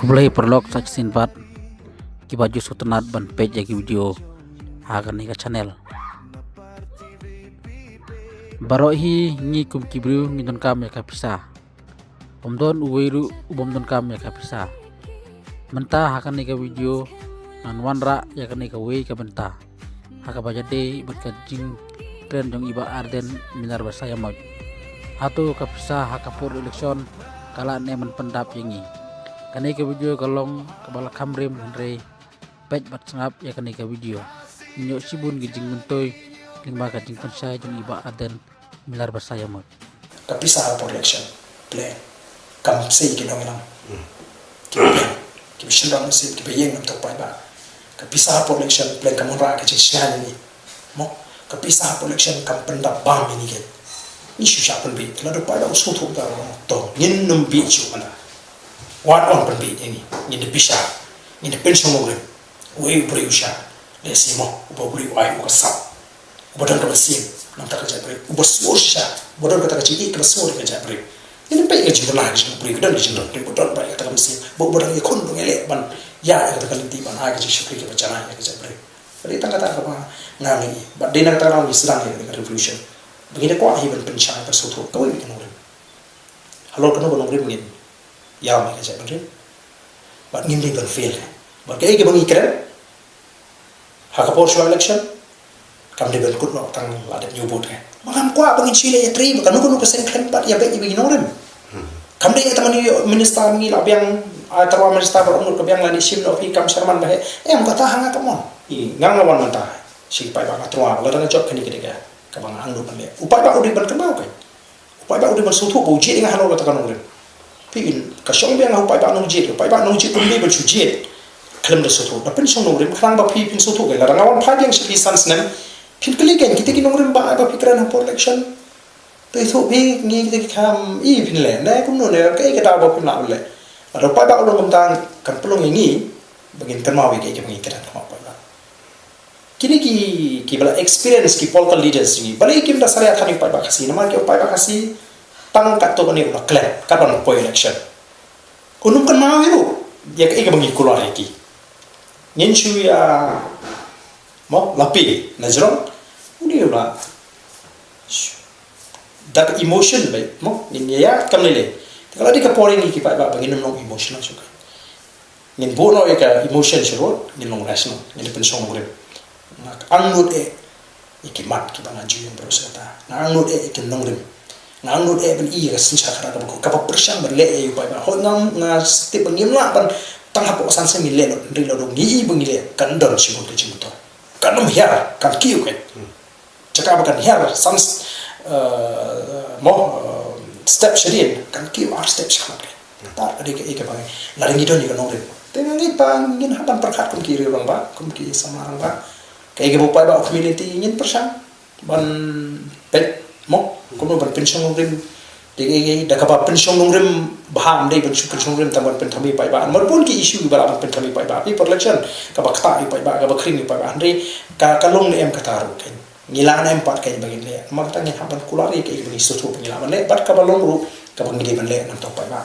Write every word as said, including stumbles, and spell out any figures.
Khublei paralok sa shisien pat kiba ju sngewtynnat ban peit ïa ki video ha kane ka channel. Baroh hi ngi kum ki briew ngi donkam ïa ka pisa. Ym don uwei ruh u bym donkam ïa ka pisa. Mynta ha kane ka video ngan wanrah ïa kane kawei ka bynta ha kaba ïadei bad ka jingkren jong i Bah Ardent Miller Basaiawmoit. Hato ka pisa ha ka por election ka lah ne em ban pyndap ïa ngi? Kane ka video ka long kaba la kham rim, hynrei peit bad sngap ïa kane ka video. Ngin ïoh shibun ki jingmyntoi lyngba ka jingpynshai jong i Bah Ardent Miller Basaiawmoit. Ka pisa ha por election, pleng kam sei ki nongïalam. Kiba ïeng, kiba shynrang mynsiem, kiba ïeng namar u paidbah. Ka pisa ha por election, pleng kam wanrah ka jingshngaiñ ïa ngi. Mo, ka pisa ha por election kam pyndap bam ïa ngi. Ngi shu shah pynbieit, lada u paidbah u sngewthuh ka ruh, to ngin ym bieit shuh mynta. Wat wan pynbieit ïa ngi, ngin da pisa, ngin da pynshong nongrim. Uei u briew u shah, lehse mo, uba u briew u ai u ka sap. Uba don ka mynsiem namar ka jaitbynriew, uba sngewsih, uba don kata ka jingïeit kaba sngewsih ka jaitbynriew. Ngin peit ka jingdon ka jingbriew, ka don ka jingdon, uba don ba ïa kata ka mynsiem, ba uba don ïa khun ba ngi leh ban ïa kata ka lynti ban ai ka jingshakri kaba janai ïa ka jaitbynriew. Ka dei tang kata kaba nga ngi, ba dei na kata ka ngi sdang ïa ka revolution. Ba ngi da kwah hi ban pynshai, ban sngewthuh kawei ka nongrim. Halor kano ka nongrim ngin ïam ïa ka jaitbynriew. Bad ngim dei ban fail. Bad kaei kaba ngi kren ha ka por shuwa election, kam dei ban kut noh tang la dep ñiew vote ka. Ba ngam kwah ba ngin shu leh ïatrei ba kano kano ka seng khlem pat ïa beit ïa ba ngi nongrim. Kam dei ïa tang minister ba ngi la biang, ah, tyrwa minister ba ong ka biang lane shim noh phi kam sharman ba heh. Em, kata ha nga ka mon. I nga nga wan mynta. Shi paidbah nga tyrwa ba la dang jop kane ka dei ka kaba nga angnud ban leh. U paidbah u dei ban kynmaw ka. U paidbah u dei ban sngewthuh ba u jied ïa nga halor kata ka nongrim. Phi in, ka shong biang ha u paidbah nongjied, u paidbah nongjied um dei ban shu jied khlem da sngewthuh. Da pynshong nongrim khnang ba phi phin sngewthuh kein. Lada nga wan phai biang sha phi san snem, phin kylli kein kita ki nongrim ba, ba phi kren ha por election. Te sngewthuh phi ngi kita ki kam i phin leh ne kumno ne, kaei ka daw ba phin lah ban leh. Lada u paidbah u long kumta, kan pynlong ïa ngi ba ngin kynmaw ïa kaei kaba ngi kren ha u paidbah. Kine ki, kiba la experience ki political leaders jong ngi. Balei kim da salia than ïa u paidbah Khasi? Namar ki u paidbah Khasi tang katto katne u la klet katba u poi election. Um kynmaw ïa u ruh ïa kaei kaba ngi kular ïa ki. Ngin shu ïa mo la phi na jrong. Une u la da ka emotion ba mo ngin ïa kam lei lei. Te ka la dei ka por ïa ngi ki paidbah ba ngin ym long emotional shuh. Ngin buh noh ïa ka emotion sha rud, ngin long rational, ngin pynshong nongrim. Nga angnud eh ïa ki mat kiba nga ju ïeng baroh shi katta. Nga angnud eh ïa ki nongrim. Nga angnud eh ban i ïa ka synshar khadar kaba khuid, kaba pyrshang ban leh ïa u paidbah. Hooid nga, nga tip ba ngim lah ban tang hapoh san snem ngin leh lut, hynrei lada ngi i ba ngi leh, kan don shibun ka jingmyntoi. Kan ym hiar, kan kiew kein. Jaka ba kan hiar san, eh, mo, eh, step shadien, kan kiew ar step shakhmat kein. Kata ka dei kaei kaba ngi, lada ngi don ïa ka nongrim. Te nga ngeit ba ngin hap ban pyrkhat kum ki riew rangbah, kum ki samla rangbah. Kaei kaba u paidbah u khmih lynti ngin pyrshang ban peit mo kumno ban pynshong nongrim. Te kaei, da kaba pynshong nongrim bha, ym dei ban shu pynshong nongrim tang ban pynthame paidbah. Namar bun ki issue kiba lah ban pynthame paidbah. Ïa por election kaba ktah ïa paidbah, kaba khring ïa paidbah. Hynrei ka, ka long ne em kata ruh kein. Ngi lah ne em pat kein ba ngin leh. Namar kata ngin hap ban kular ïa kaei ba ngi sngewthuh ba ngi lah ban leh bad kaba long ruh kaba ngi dei ban leh namar u paidbah.